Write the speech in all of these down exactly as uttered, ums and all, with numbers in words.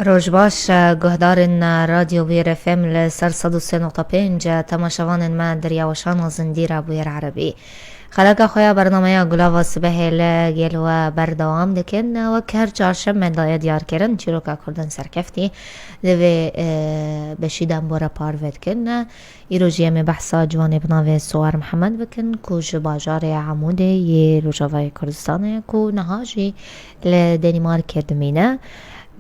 Roj baş, guhdarên Radyo Bûyer F M li ser sed û sê nokta pênc, temaşevanên me di rêya weşana zindî re Bûyer Erebî. Xeleka xwe ya bernameya Gulava Sibehê li gel we berdewam dikin. Wek her çarşembe daye diyarkirin, çîroka Kurdên serkeftî di vê, e, beşî de em bo re parve dikin. Îro jî em ê behsa ciwanê bi navê Siwar Mihemed bikin, ku ji bajarê Amûdê yê Rojavayê Kurdistanê ye, ku niha jî li Denîmarkê dimîne.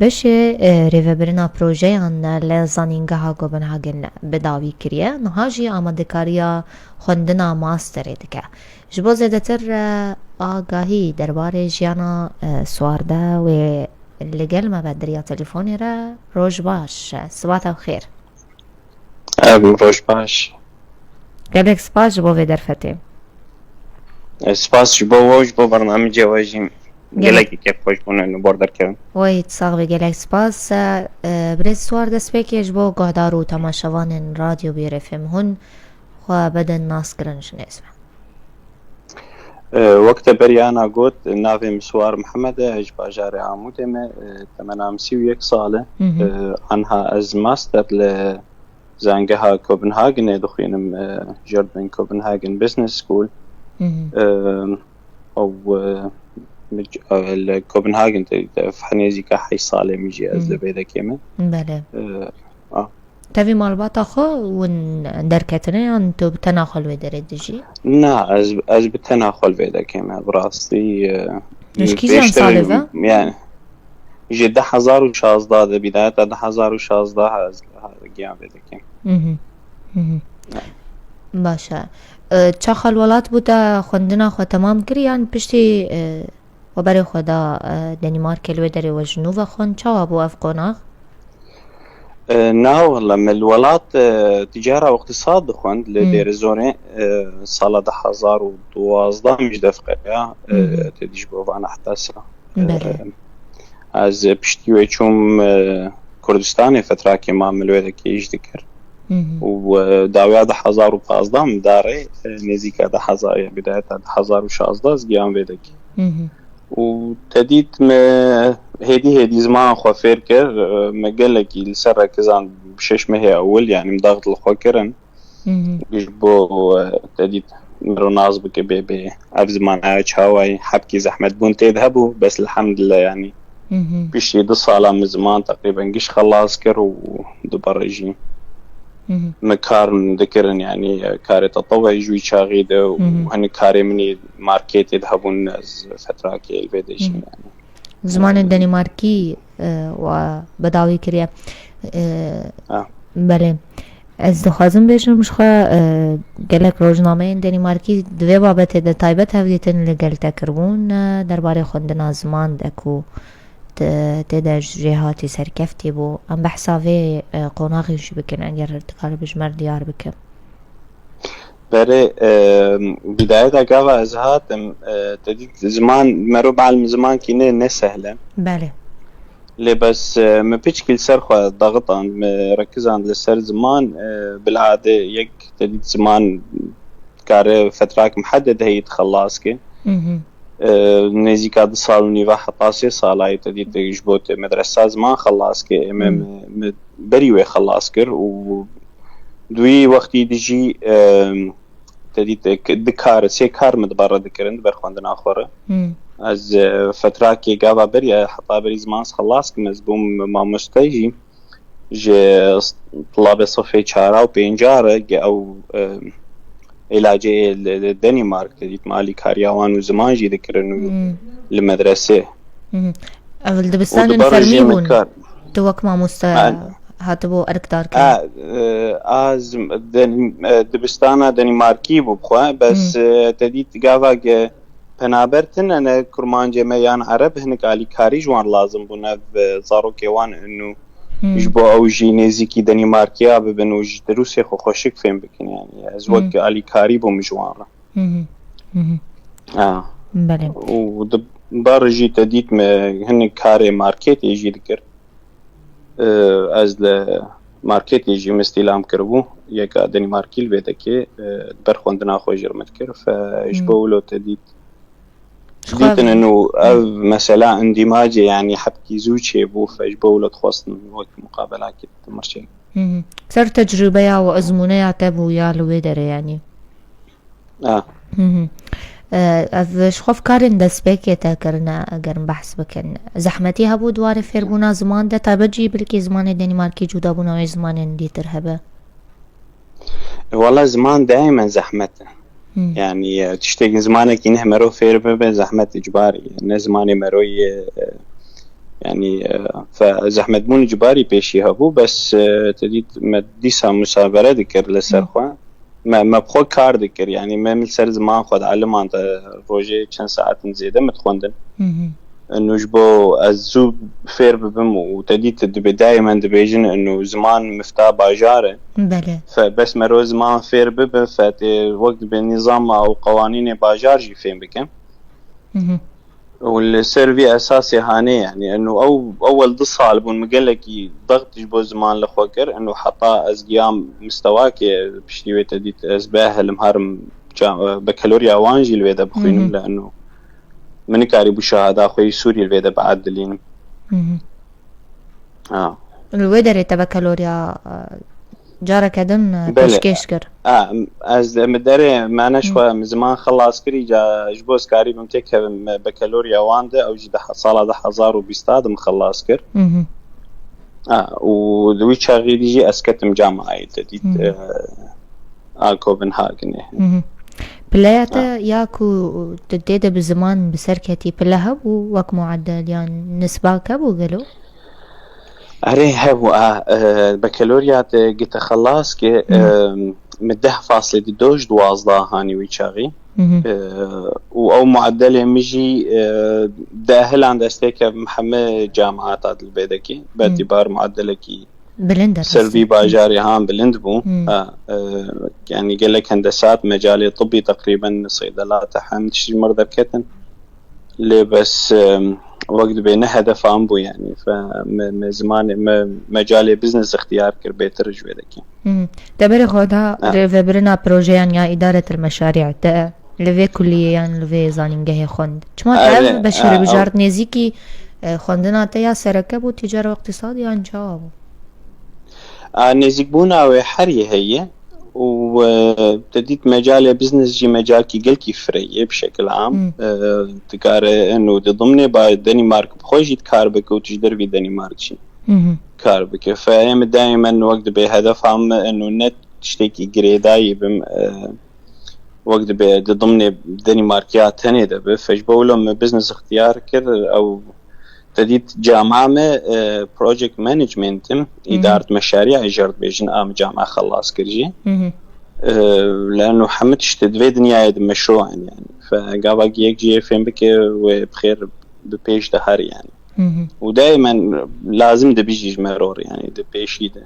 Beşê, e, rêvebirina projeyan li Zanîngeha Copenhagen bi dawî kiriye. Niha jî amadekariya xwendina masterê dike. Ji bo zêdetir, e, agahî derbarê jiyana, e, Siwar de wê li gel me be di riya telefonê re. Roj baş, sibat ew xêr. Em roj baş. Gelek spas ji bo vê derfetê. E, spas ji bo we û ji bo bernamecê we jî. Gelek. Gelekî kêfxweş bûne li bo derkevin. Wey, sax be, gelek spas. E, birêz Siwar, destpêkê ji bo guhdar û temaşevanên Radyo Bûyer F M hûn xwe bidin naskirin ji nêz ve. E, wek te beriya na got, navê min Siwar Mihemed e, ez ji bajarê Amûdê me, e, temena min sî û yek sal e. Mhm. E, anha ez master li Zangeha Copenhagenê dixwînim, e, Jordbyen Copenhagen Business School. Mhm. E, ew, e, min c-, e, li Copenhagen te, te, nêzîka heşt salê min jî ez Mhm. li vê dekê me. Belê. E, a. Tevî malbata xwe hûn derketine yan tu bi tena xwe li wê derê dijî? Na, ez, ez bi tena xwe li vê dekê me, bi rastî, e, Ji kîjan pêştir, salê ve? Yani, ji du hezar û şazda de, bidayeta du hezar û şazda ez giyan vê dekê. Mhm. Mhm. Ya. Baş e. E, çaxa li welat bû te xwendina xwe temam kir yan piştî, e, We berê xwe da, e, Denîmarkê, li wê derê we ji nû ve xwend. Çawa bû ev qonax? E, na wele, me li welat, e, tîcara û îqtîsad dixwend li Hmm. Dêrezorê, e, sala du hezar û duwazdeh min ji dev qeya, e, Hmm. têdî ji bo vana heta sira. Belê. E, ez piştî wê çûm, e, Kurdistanê, fetrakê mam li wê de kêş dikir. Mhm. Û, e, dawiya du hezar û pazdeh min darê, e, nêzîka du hezar, ya bidayeta du hezar û şazda ez giyan vê dekê. Mhm. Û te dît me hêdî hêdî ziman xwe fêr kir, e, me gelekî li ser rekizan şeş mehê ewil, yanî min daxit li xwe kirin. Mhm. Ji bo, e, te dît mero nas bike bê bê ev ziman ew çawa ye, hebkî zehmetbûn tê de hebû, bes elhamdulillah, yanî Mhm. piştî du sala min ziman teqrîben giş xelas kir û dubare jî Mhm. me kar dikirin, yanî karê tetewe ji wî çaxî de û Mhm. hinek karê min ê marketê de hebûn, ez fetrakê li vê de jî, Mhm. yanî. Zimanê Denîmarkî, e, we bi dawî kiriye. E, Ah. Belê. Ez dixwazim bêjim ji xwe, e, gelek rojnameyên Denîmarkî di vê babetê de taybet hevdîtin li gel te kiribûn, e, derbarê xwendina ziman de ku te, tê de jêhatî serkeftî bû. Em behsa vê, e, qonaxê jî bikin, eger dikaribî ji me re diyar bike. Berê, e, bidayeta gava ez hatim, e, te dît ziman, mero bi elm zimankî ne, ne sehle. Belê. Lê bes, e, me piçkî li ser xwe daxitand, me rekizand li ser ziman, e, bilade yek te dît ziman kare fetrak mihedded heyî dixelas ke. Mhm. E, nêzîka du sal û nîva heta sê salayê te dît ji bo te medresa ziman xelas ke. Ê me, Mhm. me, me berî wê xelas kir û Di wî wextî de jî, em, te dît, e, k-, di kar, sê kar min di ber re dikirin, di ber xwendina xwe re. Hmm. Ez, e, fetrakê gava berî, e, heta berî ziman xelas kim, ez bûm mamoste jî. Ji s-, tulabê sifê çara û pênca re, ge ew, em, îlacê li, li Denîmark, te dît, me alîkariya wan û ziman jî dikirin û Hmm. li medresê. Mhm. Ev li Û dibistanên di ber jî fermî min bûn. kar. Tu wek mamoste Ma- hatibû erkdar kirin? A, e, a, zim-, den-, e, dibistana Denîmarkî bû bixwe, bes, Hmm. e, te dît gava ge penaber tine ne kurmancê me yan ereb hinek alîkarî ji wan lazim bûn. Ev, e, zarokê wan inu Hmm. ji bo ew jî nêzîkî Denîmarkiya bibin û ji dirûsê xwe xweşik fêm bikin. Yani ez wek Hmm. alîkarî bûm ji wan re. Mhm. Mhm. A. Belê. Û di ber jî te dît me hinek karê marketê jî dikir. E, ez li marketê jî min stîlam kiribû. Yeka Denîmarkî li vê dekê, e, ber xwendina xwe jî min dikir. Fe ji Hmm. bo wilo te dît Dîtin û ev mesela îndîmacê, yanî hebkî zû çêbû, fe ji bo wilo dixwestin wek muqabelakê dimirçe. Ser tecrûbeya û ezmûneya te bû ya li wê derê, yanî? A. Ev ji xwe karên destpêkê te kirine, eger em behs bikin. Zehmetî hebû di warê fêrbûna ziman de, taybet jî belkî zimanê Denîmarkî cudabûna wê ji zimanên dîtir hebe? Wela ziman daimen zehmet e. Yanî, e, tiştekî, zimanekî neh mero fêr bibe, zehmet icbarî ye. Ne zimanê mero yê, e, yanî, e, fe-, zehmetbûn icbarî pêşî hebû, bes, e, te dît me dîsa musabere dikir li ser xwe. Me, me bi xwe kar dikir, yanî me min ser ziman xwe dielimand, e, rojê çend saetin zêde min dixwendin. Û ji bo ez zû fêr bibim û te dît dibê dayê me dibêjin, û ziman mifta bajar e. Belê. Fe, bes mero ziman fêr bibe, fe tê wek dibê nîzama û qewanînê bajar jî fêm bike. Û li ser vî esasê hanê, yanî, û ew ewel du sal bûn, min gelekî dext ji bo ziman li xwe kir, û heta ez giyam mistewakê piştî wê te dît ez behelim herim ca-, bekalorya wan jî li wê de bixwînim, li û min nikarîbû şehada xwe yî Sûrî li vê de biedilînim. Ha. Li wê derê te bekalorya, e, careke din, e, Belê. pêşkêş kir? A, m-, ez, em, derê me ne ji xwe, em, ziman xilas kirî, ca ji bo ez karîbim têkevim, e, bekalorya wan de, ew jî di he-, sala du hezar û bîst de min xilas kir. A, û di wî çaxî dî jî ez ketim camayê te dît, e, a Copenhagenê. Pileya te ya ku tu tê de bi ziman bi ser ketî pile hebû wek muedel yan nisbak hebû gelo? Erê hebû, a, e, bekalorya te gite xelas ke, e, min deh faslê di doj duwazda hanî wî çaxî. E, û ew muedelê min jî, e, dehilan destê ke heme camiata dilbê dekî. Betî bar muedelekî Bilind e ser vî bajarê han bilind bû. Ha, e, yanî gelek hendesat, mecalê tibbî teqrîben seydelat hem tişt ji mir derketin. Lê bes, e, wek dibê ne hedefa min bû, yanî fe, me, me zimanê, me mecalê biznes ixtiyar kir bêtir ji wê dekî. Te berê xwe da Ha. rêvebirina projeyan ya îdaretil meşarî te li vê kuliyê yan li vê zanîngehê xwend? Çima te Erê, ev beşî ha, rêbijart ew- nêzîkî, e, xwendina te ya sereke bû, tîcar û iqtîsad yan çawa bû? A, nêzîkbûna wê herî heye û, e, te dît mecalê biznes jî mecalkî gelkî fireh ye bi şekil am. E, dikare eno di dimnê ba Denîmark bi xwe jî dikar bike û tu ji dervî Denîmark jî kar bike. Fe em daîmen wek dibê hedefa me eno ne tiştekî girêdayî bim, e, wek dibê di dimnê Denîmarkiya tenê de be. Fe ji bo wilo me biznes ixtiyar kir, ew te dît cama me, e, project management im, îdaret meşariya jê re dibêjin, a me cama xelas kir jî. E, leno hemî tişt di vê dinyayê de meşru in, yanî. Fe gava yek jî yê fêm bike wê bi xêr bi pêş de her, yanî. Û daîmen lazim dibî jî ji me re, yanî di pêşî de.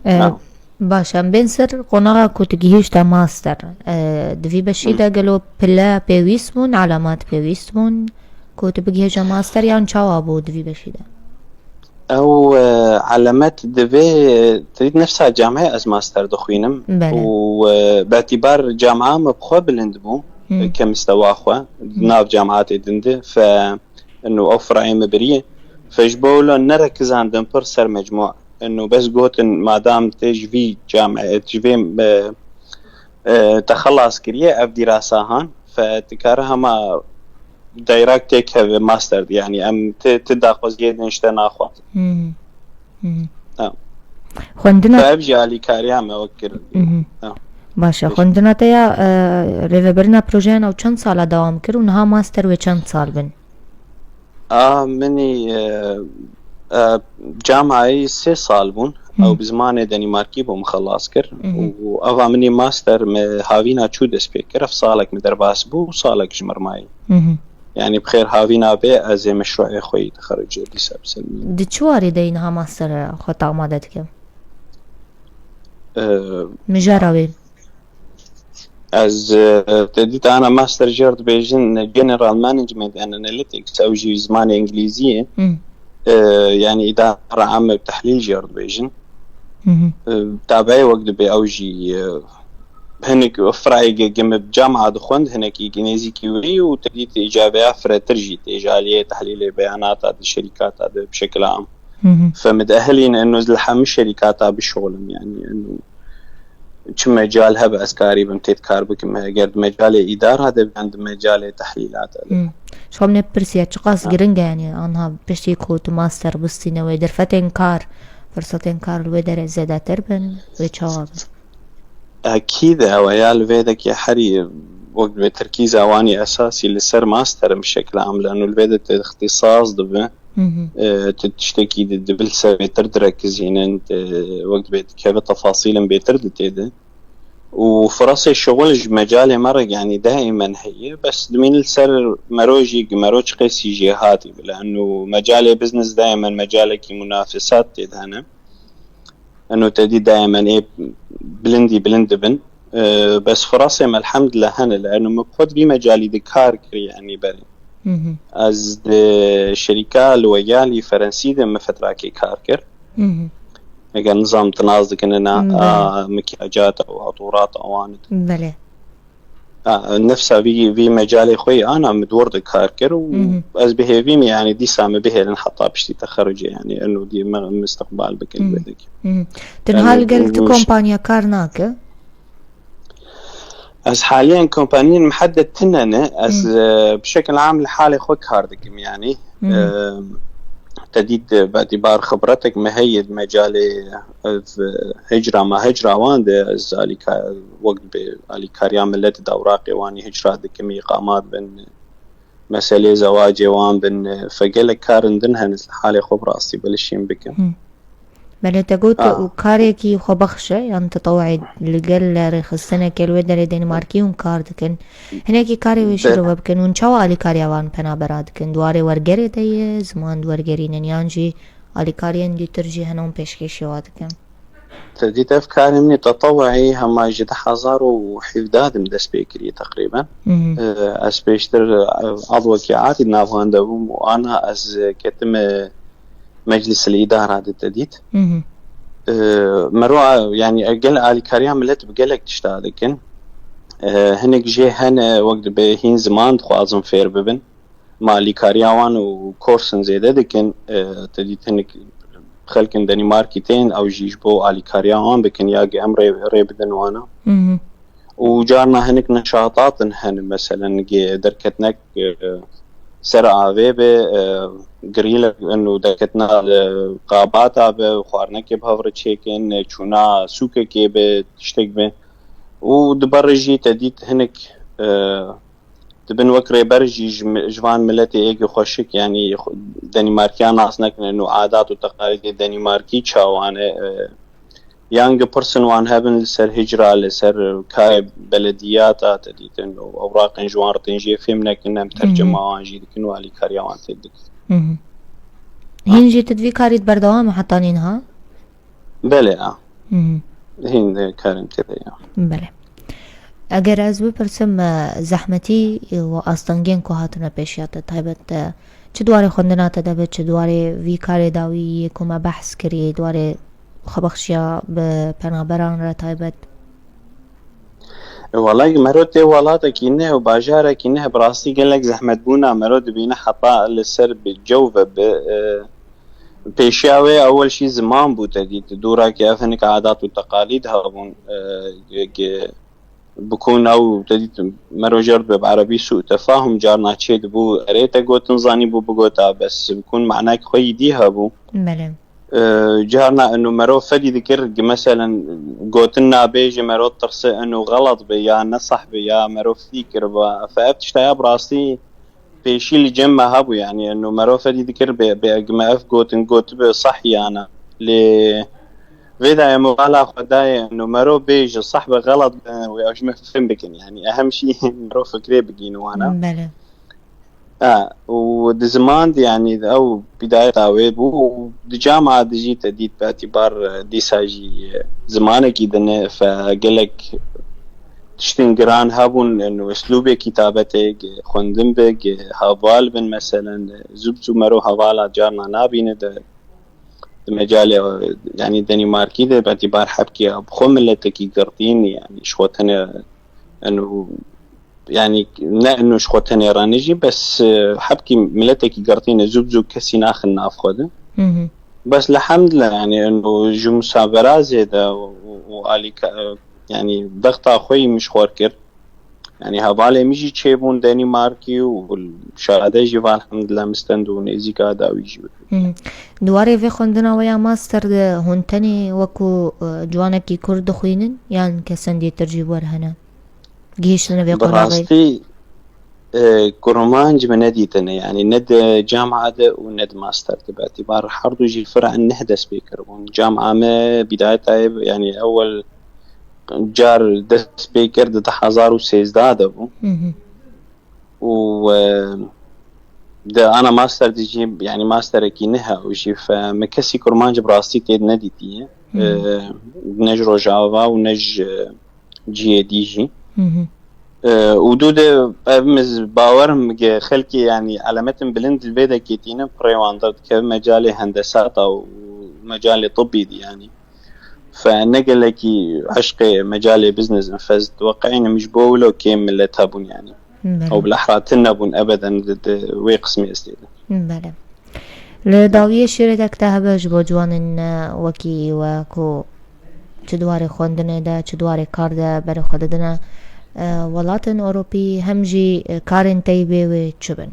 E, Ha. Baş e, em bên ser qonaxa ku tu gihîşte master. E, di vî beşî Hı. de gelo pile pêwîst bûn, elemat pêwîst bûn ku tu bigihêje master yan çawa bû di vî beşî de? Ew, e, elemet divê, e, tu dît nefsa camê ez master dixwînim. Belê. Û, e, betîbar cama me bi xwe bilind bû, Hı. e, ke mistewa xwe, Hı. nav cemaatê din de, fe, eno ew firayê me biriye. Fe ji bo wilo nerekizandin pir ser mecmûa. Eno bes gotin, madam tê ji vî came, ji vê, e, e, te xelas kiriye, ev dîrasa han, fe dikare hema direct têkeve master, yanî em ti, ti daxwaziyê din ji te naxwazin. Hmm. Hmm. Ha. Xwendina Fe ev jî alîkariya me wek kir. Mhm. Ha. Baş e. Xwendina te ya, e, rêvebirina projeyan ew çend sala dewam kir û niha master wê çend sal bin? A, minî, e, e, camayî sê sal bûn. Hı. Ew bi zimanê Denîmarkî bû, min xelas kir. Hı hı. Û eva minî master me havîna çû dest pê kir. Ev salek min derbas bû û salek ji mir mayî. Hı hı. Yanî bi xêr havîna bê ez ê meşruê xwe yî dixericê dîsa bi ser min. Di çi warî de yî niha master xwe te amade dike? E, Mijara wê. Ez, e, te dît ana master jê re dibêjin General Management and Analytics, ew jî zimanê îngilîzî ye. Hı. E, yanî îdara ame û tehlîl jê re dibêjin. Hı hı. E, tabeî wek dibê ew jî, e, hinek firayê ge min bi cama dixwend, hinekî nêzîkî wê û te dît îcabeya firêtir jî tê ji aliyê tehlîlê beyanata di şerîkata de bi şekila am. Fe min diehilîn eno li hemî şerîkata bişixulim, yanî eno çi mecal hebe ez karîbim tê kar bikim, eger di mecalê îdara de be yan di mecalê tehlîlata de. Hmm. Ji xwe min pirsiya çiqas giring e, yanî anha piştî ku tu master bistîne wê derfetên kar, firsetên kar li wê derê zêdetir bin, wê çawa bin? Ekîd e, ew e ya li vê dekê herî wek divê terkîza wanî esasî li ser master im şekla em, leno li vê de te îxtîsas dibe. E, tu tiştekî di, dibil ser bêtir direkizînin, e, wek divê dikeve tefasîlin bêtir di tê de. Û firasê şixul ji mecalê me re, yanî daîmen heye, bes dimîn li ser mero jî, mero çi qêsî jê hatî bile. Eno mecalê biznes daîmen mecalekî munafesat tê de hene. Eno te dî daîmen ê bilindî bilind dibin. E, bes firasê me elhamdulillah hene. Li eno min xwe di vî mecalî de kar kir, yanî berê. Ez di şerîka li Weyalî Ferensî de min fetrakê kar kir. Eger nizam tu nas dikine na, Belê. a, mikyacata û atûrata wan. Belê. A, nefsa vî, vî mecalê xwe yê ana min di wir de kar kir û ez bi hêvî me, yanî dîsa min bihêlin heta piştî texerucê, yanî eno dî me, min istiqbal bikin vê dekê. Tu niha li gel tu kompanya kar nake? Ez haliyen kompaniyên mihedded tine ne. Ez, Hmm. e, bi şekil am li halê xwe kar dikim, yanî. Hmm. E, te dît, e, bi îtibar xibretek me heye di mecalê, e, hicra ma hicra wan de ez alîka-, wek bi alîkariya milletê de ewraqê wanî hicra dikim, îqamat bin, meselê zewacê wan bin, e, fe gelek karin din hene, ez li halê xwe bi rastî bilişîn bikim. Hmm. Belê te got Ah. û karekî xwebexş e, yan teteweyê li gel rêxistinekê li wê derê Denîmarkî hûn kar dikin. Hinekî karê wê Be- şîrove bikin, hûn çawa alîkariya wan penabera dikin? Di warê wergerê de ye, ziman di wergerînin, yan jî alîkariyên dîtir jî hene hûn pêşkêşî wa dikin? Te dît ev karê min ê teteweyî hema ji du hezar û hevdeh de min dest pê kiriye teqrîben. Mhm. Ee, ez pêştir, e, edwekî adî di nav wan de bûm û ana ez ketime Meclis îdara de te dît. Mhm. Ee, mero, yanî, gel alîkariya millet bi gelek tişta dikin. Ee, hinek jê hene, wek dibe hîn ziman dixwazin fêr bibin. Ma alîkariya wan û korsin zêde dikin. Ee, te dît hinek xelkin Denîmarkî tên, ew jî ji bo alîkariya wan bikin, ya ge em rê, rê bidin wana. Mhm. Û carna hinek neşatatin hene, meselen, ge derketinek, e, ser avê be, e, girîlek bin û derketina li qabata be, xwarinekê bi hev re çêkin, e, çûna sûkekê be, tiştek be. Û di ber jî te dît hinek, e, dibin wek rêber jî ji mi-, ji van miletê êgê xweşik, yanî xwe-, Denîmarkiya nas nekin û adat û teqalîdê Denîmarkî çawan e, e, yan gi pirsin wan hebin li ser hicra, li ser karê belediyata te dîtin û ewraqên ji wan re tên jê fêm nekin, em tercema wan jî dikin û alîkariya wan tê dikin. Mhm. Hîn jî tu di vî karî de berdewam e heta nîniha? Belê, a. Mhm. Hîn de karên tê de ya. Belê. Eger ez bipirsim, e, zehmetî û astengiyên ku hatine pêşiya te, taybet, e, çi di warê xwendina te de be, çi di warê vî karê dawî yê ku me behs kirî, di warê xwebexşiya bi penaberan re taybet? Welay mero tê welatekî ne û bajarekî ne, bi rastî gelek zehmet bûna mero dibîne heta li ser bi cew ve bi, e, pêşiya wê ewel jî ziman bû te dît. Dûra ke ev hinek adat û teqalîd hebûn, e, ge, ge, bikûn ew te dît mero jer dibe bi erebî sû tefahum carna çê dibû, erê te gotin zanîbû bigota, bes bikûn manayek xwe yî dî hebû. Belê. E, carna eno mero fedî dikir, gi meselen gotin nabêje mero tirse eno xelet be ya ne sah be ya mero fedî kiriba. Fe ev tişta ya bi rastî pêşî li cem me hebû, yanî eno mero fedî dikir be, be gi me ev gotin gotibe sah ya ne. Lê vê dayê mobala xwe dayê eno mero bêje sah be xelet be, wê ew ji me fêm bikin, yanî ehem şî mero fikrê bigîn wana. Belê. E, û di ziman de, yanî, ew bidayeta wê bû û di cama de jî te dît bi etibar, e, dîsa jî, e, zimanekî din e, fe gelek tiştên giran hebûn, eno uslûbê kîtabetê, ge xwendin be, ge heval bin, meselen, e, zû bi zû mero hevala carna nabîne de, di mecalê, e, yanî Denîmarkî de, betîbar hebkê bi xwe miletekî girtîn, yanî ji xwe tenê, eno, yanî ne eno ji xwe tenê re ne jî, bes, e, hebkî miletekî girtîn e, zû bi zû kesî naxin nav xwe de. Hı hı. Bes lehemdillah, yanî eno ji musafera zêde û, û, û alîka, e, yanî dexta xwe yî min ji xwe kir. Yanî hevalê min jî çêbûn Denîmarkî û şade jî va elhemdulillah min stend û nêzîka dawî jî bû. Hı. Di warê vê xwendina we ya master de hûn tenê wekû, e, ciwanekî Kurd dixwînin yan kesendê tir jî wer hene? Gihîştine vê Bi qeraxê? rastî, e, kurmanc min nedîtine, yanî ne di camia de û ne di master de. Betîbar her du jî fir'en neh dest pê kiribûn. Camia me bidayeta, yanî ewel car dest pê kir di du hezar û sêzdeh de bû. Hı hı. Û, e, di ana master de jî, yanî masterekî niha û jî fe, me kesî kurmanc bi rastî tê de nedîtiye. Hı hı. E, ne ji Rojava û ne ji cihê dî jî. Hı hı. E, û dû de ev min bawer im ge xelkê, yanî elemetin bilind li vê de ketîne pirê wan derdikeve mecalê hendesata û mecalê tibbî de, yanî. Fe ne gelekî eşqê mecalê biznes in, fez diweqeînim ji bo wilo kêm milet hebûn, yanî. Belê. Ew bilehra tune bûn ebeden di, di wê qismê ez tê de. Belê. Li dawiyê şîrêtek te hebe ji bo ciwanên, e, wekî we ku çi di warê xwendinê de, çi di warê kar de berê xwe didine, e, welatên Ewropî, hem jî, e, karên te yî bê wê çi bin?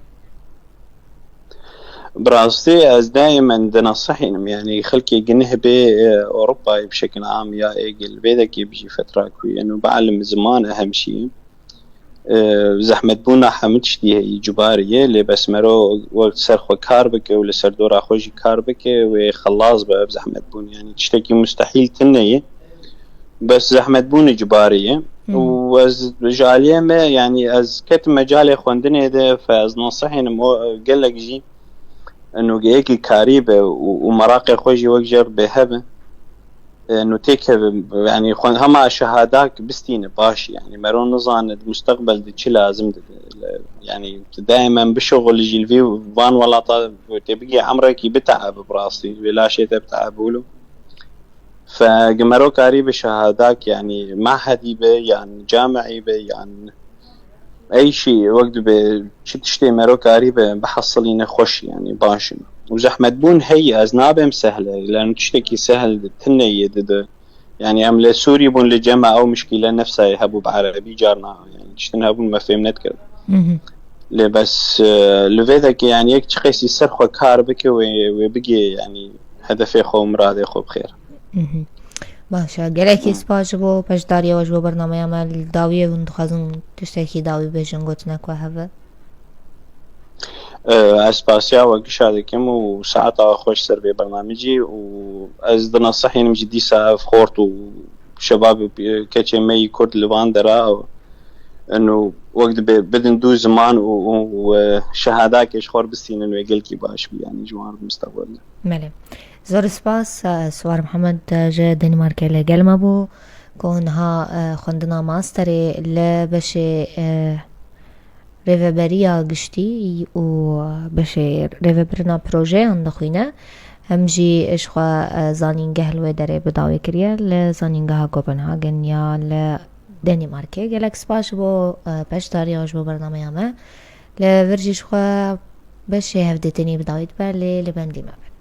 Bi rastî ez daîmen dinesihînim, yanî xelkê gineh bê, e, Ewropayê bi şekil am ya êgil vê dekê bijî fetra ku ye, eno bialim ziman ehem şî. E, zehmetbûna hemû tiştî heyî, cubarî ye, lê bes mero wek ser xwe kar bike û li ser dora xwe jî kar bike, wê xelas be ev zehmetbûn. Yanî tiştekî mustehîl tune ye. Bes zehmetbûnê cubarî ye. Hı. Û ez ji aliyê me, yanî ez ketim mecalê xwendinê de, fe ez nasihênim o, gelek jî, eno, yekî karî be û, û meraqê xwe jî wek jê re bê hebe. E, eno têkeve, yanî xwe hema şehadak bistîne baş, yanî mero nizane di musteqbel de çi lazim dibe. Yanî tu daîmen bişuxulî jî li vî van welata tê bigê emrekî biteebe bi rastî, vê laşê te biteebe wilo. Fe ge mero karî bi şehadak, yanî mehedî be, yan camiî be, yan ey şî wek dibe çi tiştê mero karî be bihesilîne xweş, yanî baş in. Û zehmetbûn heye, ez nabêm sehle, lano tiştekî sehl di tune ye di, di. Yanî em li Sûrî bûn li cema ew mişkîle nefsayê hebû bi erebî carna, yanî tiştin hebûn me fêm nedikir. Hı hı. Lê bes, e, li vê dekê, yanî yek çi qesî ser xwe kar bike wê, wê bigê, yanî hedefê xwe û miradê xwe bi xêr. Mhm. Baş e. Gelekî spas ji bo beşdariya we ji bo bernameya me. Li dawiyê hûn dixwazin tiştekî dawî bêjin, gotinek we hebe? E, ez spasiya we gişa dikim û saeta we xweş ser vê bernamecî û ez dinasihînim jî dîsa ev xort û şebab û keçê me yî Kurd li van dera eno wek dibe bidin dû ziman û, û, û, e, şehadakê ji xwe re bistînin wê gelkî baş bî, yanî ji wan re di mustaqbel de. Belê. Zor spas, e, Siwar Mihemed, e, ji Denîmarkê li gel me bû, ku niha, e, xwendina masterê li beşê, e, rêveberiya giştî û beşê rêvebirina projeyan dixwîne. Hem jî ji xwe, e, zanîngeh li wê derê bi dawî kiriye li Zanîngeha Copenhagen ya li Denîmarkê. Gelek spas ji bo, e, beşdariya ji bo bernameya me. Li vir jî ji xwe beşê hevdîtinî bi dawî dibe, lê li bendî me bin.